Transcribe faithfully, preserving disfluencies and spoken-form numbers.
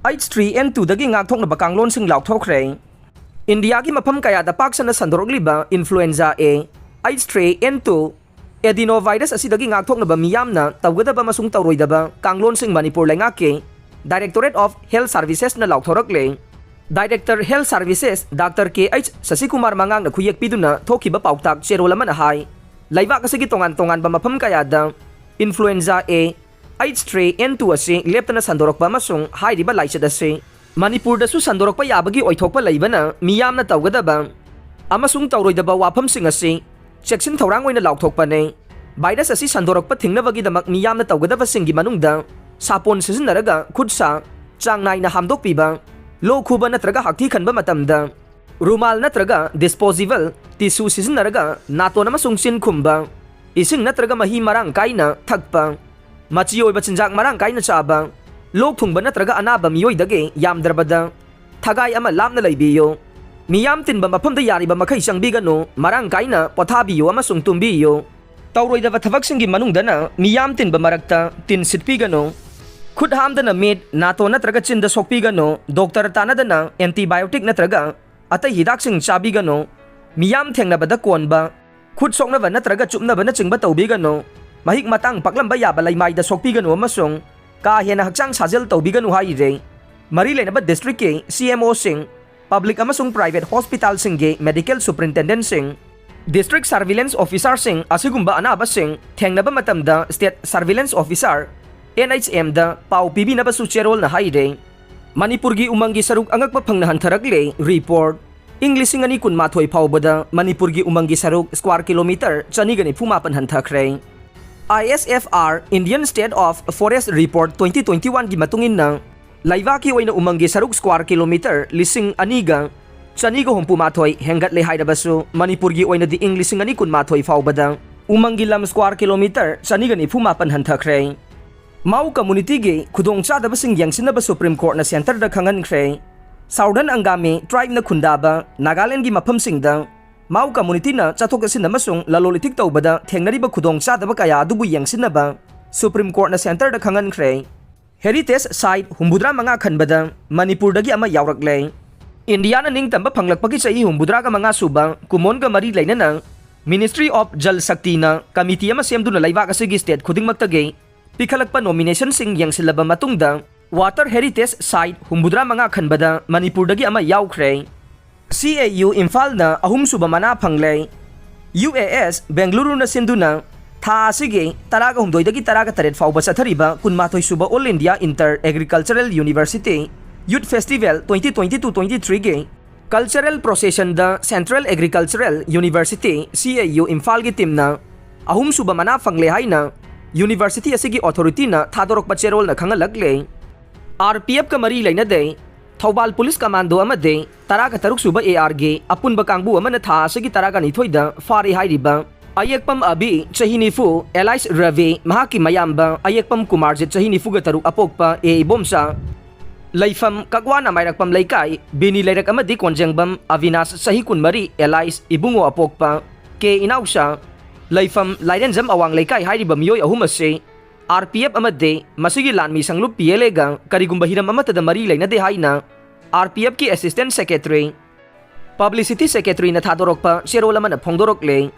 H three N two ꯗꯒꯤ ꯉꯥꯛꯊꯣꯛꯅꯕ ꯀꯥꯡꯂꯣꯟꯁꯤꯡ ꯂꯥꯎꯊꯣꯛꯈ꯭ꯔꯦ꯫ ꯏꯟꯗꯤꯌꯥꯒꯤ ꯃꯐꯝ ꯀꯌꯥꯗ ꯄꯥꯛ ꯁꯟꯅ ꯁꯟꯗꯣꯔꯛꯂꯤꯕ influenza A, H three N two adenovirus ꯑꯁꯤꯗꯒꯤ ꯉꯥꯛꯊꯣꯛꯅꯕ ꯃꯤꯌꯥꯝꯅ ꯇꯧꯒꯗꯕ ꯑꯃꯁꯨꯡ ꯇꯧꯔꯣꯏꯗꯕ ꯀꯥꯡꯂꯣꯟꯁꯤꯡ ꯃꯅꯤꯄꯨꯔ ꯂꯩꯉꯥꯛꯀꯤ Directorate of Health Servicesꯅ ꯂꯥꯎꯊꯣꯔꯛꯂꯦ꯫ Director Health Services Doctor K H ꯁꯁꯤꯀꯨꯃꯥꯔ ꯃꯉꯥꯡꯅ ꯈꯨꯌꯦꯛ ꯄꯤꯗꯨꯅ ꯊꯣꯛꯈꯤꯕ ꯄꯥꯎꯇꯥꯛ ꯆꯦꯔꯣꯜ ꯑꯃꯅ ꯍꯥꯏ, ꯂꯩꯕꯥꯛ ꯑꯁꯤꯒꯤ ꯇꯣꯉꯥꯟ ꯇꯣꯉꯥꯟꯕ ꯃꯐꯝ ꯀꯌꯥꯗ influenza A, H three N two ꯑꯁꯤ ꯂꯦꯞꯇꯅ ꯁꯟꯗꯣꯔꯛꯄ ꯑꯃꯁꯨꯡ ꯍꯥꯏꯔꯤꯕ ꯂꯥꯏꯆꯠ ꯑꯁꯤ ꯃꯅꯤꯄꯨꯔꯗꯁꯨ ꯁꯟꯗꯣꯔꯛꯄ ꯌꯥꯕꯒꯤ ꯑꯣꯏꯊꯣꯛꯄ ꯂꯩꯕꯅ ꯃꯤꯌꯥꯝꯅ ꯇꯧꯒꯗꯕ ꯑꯃꯁꯨꯡ ꯇꯧꯔꯣꯏꯗꯕ ꯋꯥꯐꯝꯁꯤꯡ ꯑꯁꯤ ꯆꯦꯛꯁꯤꯟ ꯊꯧꯔꯥꯡ ꯑꯣꯏꯅ ꯂꯥꯎꯊꯣꯛꯄꯅꯤ꯫ ꯚꯥꯏꯔꯁ ꯑꯁꯤ ꯁꯟꯗꯣꯔꯛꯄ ꯊꯤꯡꯅꯕꯒꯤꯗꯃꯛ ꯃꯤꯌꯥꯝꯅ ꯇꯧꯒꯗꯕꯁꯤꯡꯒꯤ ꯃꯅꯨꯡꯗ ꯁꯥꯄꯣꯟ ꯁꯤꯖꯤꯟꯅꯔꯒ ꯈꯨꯠ ꯁꯥ ꯆꯥꯡ ꯅꯥꯏꯅ ꯍꯥꯝꯗꯣꯛꯄꯤꯕ, ꯂꯣꯛ ꯈꯨꯕ ꯅꯠꯇ꯭ꯔꯒ ꯍꯥꯛꯊꯤ ꯈꯟꯕ ꯃꯇꯝꯗ ꯔꯨꯃꯥꯜ ꯅꯠꯇ꯭ꯔꯒ disposable tissue ꯁꯤꯖꯤꯟꯅꯔꯒ ꯅꯥꯇꯣꯟ ꯑꯃꯁꯨꯡ ꯆꯤꯟ ꯈꯨꯝꯕ, ꯏꯁꯤꯡ ꯅꯠꯇ꯭ꯔꯒ ꯃꯍꯤ ꯃꯔꯥꯡ ꯀꯥꯏꯅ ꯊꯛꯄ, ꯃꯆꯤ ꯑꯣꯏꯕ ꯆꯤꯟꯖꯥꯛ ꯃꯔꯥꯡ ꯀꯥꯏꯅ ꯆꯥꯕ, ꯂꯣꯛ ꯊꯨꯡꯕ ꯅꯠꯇ꯭ꯔꯒ ꯑꯅꯥꯕ ꯃꯤꯑꯣꯏꯗꯒꯤ ꯌꯥꯝꯗ꯭ꯔꯕꯗ ꯊꯒꯥꯏ ꯑꯃ ꯂꯥꯞꯅ ꯂꯩꯕꯤꯌꯨ꯫ ꯃꯤꯌꯥꯝ ꯇꯤꯟꯕ ꯃꯐꯝꯗ ꯌꯥꯔꯤꯕ ꯃꯈꯩ ꯆꯪꯕꯤꯒꯅꯨ, ꯃꯔꯥꯡ ꯀꯥꯏꯅ ꯄꯣꯊꯥꯕꯤꯌꯨ ꯑꯃꯁꯨꯡ ꯇꯨꯝꯕꯤꯌꯨ꯫ ꯇꯧꯔꯣꯏꯗꯕ ꯊꯕꯛꯁꯤꯡꯒꯤ ꯃꯅꯨꯡꯗꯅ ꯃꯤꯌꯥꯝ ꯇꯤꯟꯕ ꯃꯔꯛꯇ ꯇꯤꯟ ꯁꯤꯠꯄꯤꯒꯅꯨ꯫ ꯈꯨꯠ ꯍꯥꯝꯗꯅ ꯃꯤꯠ, ꯅꯥꯇꯣꯟ ꯅꯠꯇ꯭ꯔꯒ ꯆꯤꯟꯗ ꯁꯣꯛꯄꯤꯒꯅꯨ꯫ ꯗꯣꯛꯇꯔ ꯇꯥꯟꯅꯗꯅ antibiotic ꯅꯠꯇ꯭ꯔꯒ ꯑꯇꯩ ꯍꯤꯗꯥꯛꯁꯤꯡ ꯆꯥꯕꯤꯒꯅꯨ꯫ ꯃꯤꯌꯥꯝ ꯊꯦꯡꯅꯕꯗ ꯀꯣꯟꯕ, ꯈꯨꯠ ꯁꯣꯛꯅꯕ ꯅꯠꯇ꯭ꯔꯒ ꯆꯨꯞꯅꯕꯅꯆꯤꯡꯕ ꯇꯧꯕꯤꯒꯅꯨ꯫ ꯃꯍꯤꯛ ꯃꯇꯥꯡ ꯄꯛꯂꯝꯕ ꯌꯥꯕ ꯂꯩꯃꯥꯏꯗ ꯁꯣꯛꯄꯤꯒꯅꯨ ꯑꯃꯁꯨꯡ ꯀꯥ ꯍꯦꯟꯅ ꯍꯛꯆꯥꯡ ꯁꯥꯖꯦꯜ ꯇꯧꯕꯤꯒꯅꯨ ꯍꯥꯏꯔꯤ꯫ ꯃꯔꯤ ꯂꯩꯅꯕ districtꯀꯤ C M Oꯁꯤꯡ, public ꯑꯃꯁꯨꯡ private hospitalꯁꯤꯡꯒꯤ medical superintendentꯁꯤꯡ, district surveillance officerꯁꯤꯡ ꯑꯁꯤꯒꯨꯝꯕ ꯑꯅꯥꯕꯁꯤꯡ ꯊꯦꯡꯅꯕ ꯃꯇꯝꯗ state surveillance officer, N H M ꯗ ꯄꯥꯎ ꯄꯤꯕꯤꯅꯕꯁꯨ ꯆꯦꯔꯣꯜꯅ ꯍꯥꯏꯔꯦ꯫ ꯃꯅꯤꯄꯨꯔꯒꯤ ꯎꯃꯪꯒꯤ ꯁꯔꯨꯛ ꯑꯉꯛꯄ ꯐꯪꯅ ꯍꯟꯊꯔꯛꯂꯦ꯫ Report꯫ ꯏꯪ ꯂꯤꯁꯤꯡ ꯑꯅꯤ ꯀꯨꯟꯃꯥꯊꯣꯏ ꯐꯥꯎꯕꯗ ꯃꯅꯤꯄꯨꯔꯒꯤ ꯎꯃꯪꯒꯤ ꯁꯔꯨꯛ square kilometre ꯆꯅꯤꯒ ꯅꯤꯐꯨ ꯃꯥꯄꯟ ꯍꯟꯊꯈ꯭ꯔꯦ꯫ I S F R, Indian State of Forest Report twenty twenty-oneꯒꯤ ꯃꯇꯨꯡ ꯏꯟꯅ, ꯂꯩꯕꯥꯛꯀꯤ ꯑꯣꯏꯅ ꯎꯃꯪꯒꯤ ꯁꯔꯨꯛ square kilometre ꯂꯤꯁꯤꯡ ꯑꯅꯤꯒ ꯆꯅꯤꯒ ꯍꯨꯝꯐꯨ ꯃꯥꯊꯣꯏ ꯍꯦꯟꯒꯠꯂꯦ ꯍꯥꯏꯔꯕꯁꯨ, ꯃꯅꯤꯄꯨꯔꯒꯤ ꯑꯣꯏꯅꯗꯤ ꯏꯪ ꯂꯤꯁꯤꯡ ꯑꯅꯤ ꯀꯨꯟꯃꯥꯊꯣꯏ ꯐꯥꯎꯕꯗ ꯎꯃꯪꯒꯤ ꯂꯝ square kilometre ꯆꯅꯤꯒ ꯅꯤꯐꯨ ꯃꯥꯄꯟ ꯍꯟꯊꯈ꯭ꯔꯦ꯫ ꯃꯥꯎ communityꯒꯤ ꯈꯨꯗꯣꯡꯆꯥꯗꯕꯁꯤꯡ ꯌꯦꯡꯁꯤꯟꯅꯕ Supreme Courtꯅ centreꯗ ꯈꯪꯍꯟꯈ꯭ꯔꯦ꯫ Southern Angami tribeꯅ ꯈꯨꯟꯗꯥꯕ ꯅꯥꯒꯥꯂꯦꯟꯒꯤ ꯃꯐꯝꯁꯤꯡꯗ ꯃꯥꯎ communityꯅ ꯆꯠꯊꯣꯛ ꯆꯠꯁꯤꯟ ꯑꯃꯁꯨꯡ ꯂꯂꯣꯟ ꯏꯇꯤꯛ ꯇꯧꯕꯗ ꯊꯦꯡꯅꯔꯤꯕ ꯈꯨꯗꯣꯡꯆꯥꯗꯕ ꯀꯌꯥ ꯑꯗꯨꯕꯨ ꯌꯦꯡꯁꯤꯟꯅꯕ Supreme Courtꯅ centreꯗ ꯈꯪꯍꯟꯈ꯭ꯔꯦ꯫ Heritage Site ꯍꯨꯝꯐꯨꯇꯔꯥ ꯃꯉꯥ ꯈꯟꯕꯗ ꯃꯅꯤꯄꯨꯔꯗꯒꯤ ꯑꯃ ꯌꯥꯎꯔꯛꯂꯦ꯫ ꯏꯟꯗꯤꯌꯥꯅ ꯅꯤꯡꯇꯝꯕ ꯐꯪꯂꯛꯄꯒꯤ ꯆꯍꯤ ꯍꯨꯝꯐꯨꯇꯔꯥꯒ ꯃꯉꯥ ꯁꯨꯕ ꯀꯨꯝꯑꯣꯟꯒ ꯃꯔꯤ ꯂꯩꯅꯅ Ministry of Jal Shaktiꯅ committee ꯑꯃ ꯁꯦꯝꯗꯨꯅ ꯂꯩꯕꯥꯛ ꯑꯁꯤꯒꯤ state ꯈꯨꯗꯤꯡꯃꯛꯇꯒꯤ ꯄꯤꯈꯠꯂꯛꯄ nominationꯁꯤꯡ ꯌꯦꯡꯁꯤꯜꯂꯕ ꯃꯇꯨꯡꯗ Water Heritage Site ꯍꯨꯝꯐꯨꯇꯔꯥ ꯃꯉꯥ ꯈꯟꯕꯗ ꯃꯅꯤꯄꯨꯔꯗꯒꯤ ꯑꯃ ꯌꯥꯎꯈ꯭ꯔꯦ꯫ C A U ꯏꯝꯐꯥꯜꯅ ꯑꯍꯨꯝꯁꯨꯕ ꯃꯅꯥ ꯐꯪꯂꯦ꯫ U A S ꯕꯦꯡꯒꯂꯨꯔꯨꯅ ꯁꯤꯟꯗꯨꯅ ꯊꯥ ꯑꯁꯤꯒꯤ ꯇꯔꯥꯒ ꯍꯨꯝꯗꯣꯏꯗꯒꯤ ꯇꯔꯥꯒ ꯇꯔꯦꯠ ꯐꯥꯎꯕ ꯆꯠꯊꯔꯤꯕ ꯀꯨꯟꯃꯥꯊꯣꯏ ꯁꯨꯕ All India Inter Agricultural University Youth Festival twenty twenty-two twenty-threeꯒꯤ cultural processionꯗ Central Agricultural University, C A U ꯏꯝꯐꯥꯜꯒꯤ teamꯅ ꯑꯍꯨꯝꯁꯨꯕ ꯃꯅꯥ ꯐꯪꯂꯦ ꯍꯥꯏꯅ university ꯑꯁꯤꯒꯤ authorityꯅ ꯊꯥꯗꯣꯔꯛꯄ ꯆꯦꯔꯣꯜꯅ ꯈꯪꯍꯜꯂꯛꯂꯦ꯫ R P Fꯀ ꯃꯔꯤ ꯂꯩꯅꯗꯦ ꯊꯧꯕꯥꯜ Police Commando ꯑꯃꯗꯤ ꯇꯔꯥꯒ ꯇꯔꯨꯛ ꯁꯨꯕ A Rꯒꯤ ꯑꯄꯨꯟꯕ ꯀꯥꯡꯕꯨ ꯑꯃꯅ ꯊꯥ ꯑꯁꯤꯒꯤ ꯇꯔꯥꯒ ꯅꯤꯊꯣꯏꯗ ꯐꯥꯔꯦ ꯍꯥꯏꯔꯤꯕ ꯑꯌꯦꯛꯄꯝ ꯑꯕꯤ, ꯆꯍꯤ ꯅꯤꯐꯨ, alias ꯔꯕꯤ, ꯃꯍꯥꯛꯀꯤ ꯃꯌꯥꯝꯕ ꯑꯌꯦꯛꯄꯝ ꯀꯨꯃꯥꯔꯖꯤꯠ, ꯆꯍꯤ ꯅꯤꯐꯨꯒ ꯇꯔꯨꯛ, ꯑꯄꯣꯛꯄ A ꯏꯕꯣꯝꯆꯥ, ꯂꯩꯐꯝ ꯀꯛꯋꯥ ꯅꯃꯥꯏꯔꯛꯄꯝ ꯂꯩꯀꯥꯏ, ꯕꯤꯅꯤ ꯂꯩꯔꯛ ꯑꯃꯗꯤ ꯀꯣꯟꯖꯦꯡꯕꯝ ꯑꯕꯤꯅꯥꯁ, ꯆꯍꯤ ꯀꯨꯟꯃꯔꯤ, alias ꯏꯕꯨꯡꯉꯣ, ꯑꯄꯣꯛꯄ K ꯏꯅꯥꯎꯆꯥ, ꯂꯩꯐꯝ ꯂꯥꯏꯔꯦꯟꯖꯝ ꯑꯋꯥꯡ ꯂꯩꯀꯥꯏ ꯍꯥꯏꯔꯤꯕ ꯃꯤꯑꯣꯏ ꯑꯍꯨꯝ ꯑꯁꯤ R P F ꯑꯃꯗꯤ ꯃꯁꯤꯒꯤ ꯂꯥꯟꯃꯤ ꯁꯪꯂꯨꯞ P L Aꯒ ꯀꯔꯤꯒꯨꯝꯕ ꯍꯤꯔꯝ ꯑꯃꯠꯇꯗ ꯃꯔꯤ ꯂꯩꯅꯗꯦ ꯍꯥꯏꯅ R P Fꯀꯤ Assistant Secretary, Publicity Secretaryꯅ ꯊꯥꯗꯣꯔꯛꯄ ꯆꯦꯔꯣꯜ ꯑꯃꯅ ꯐꯣꯡꯗꯣꯔꯛꯂꯦ꯫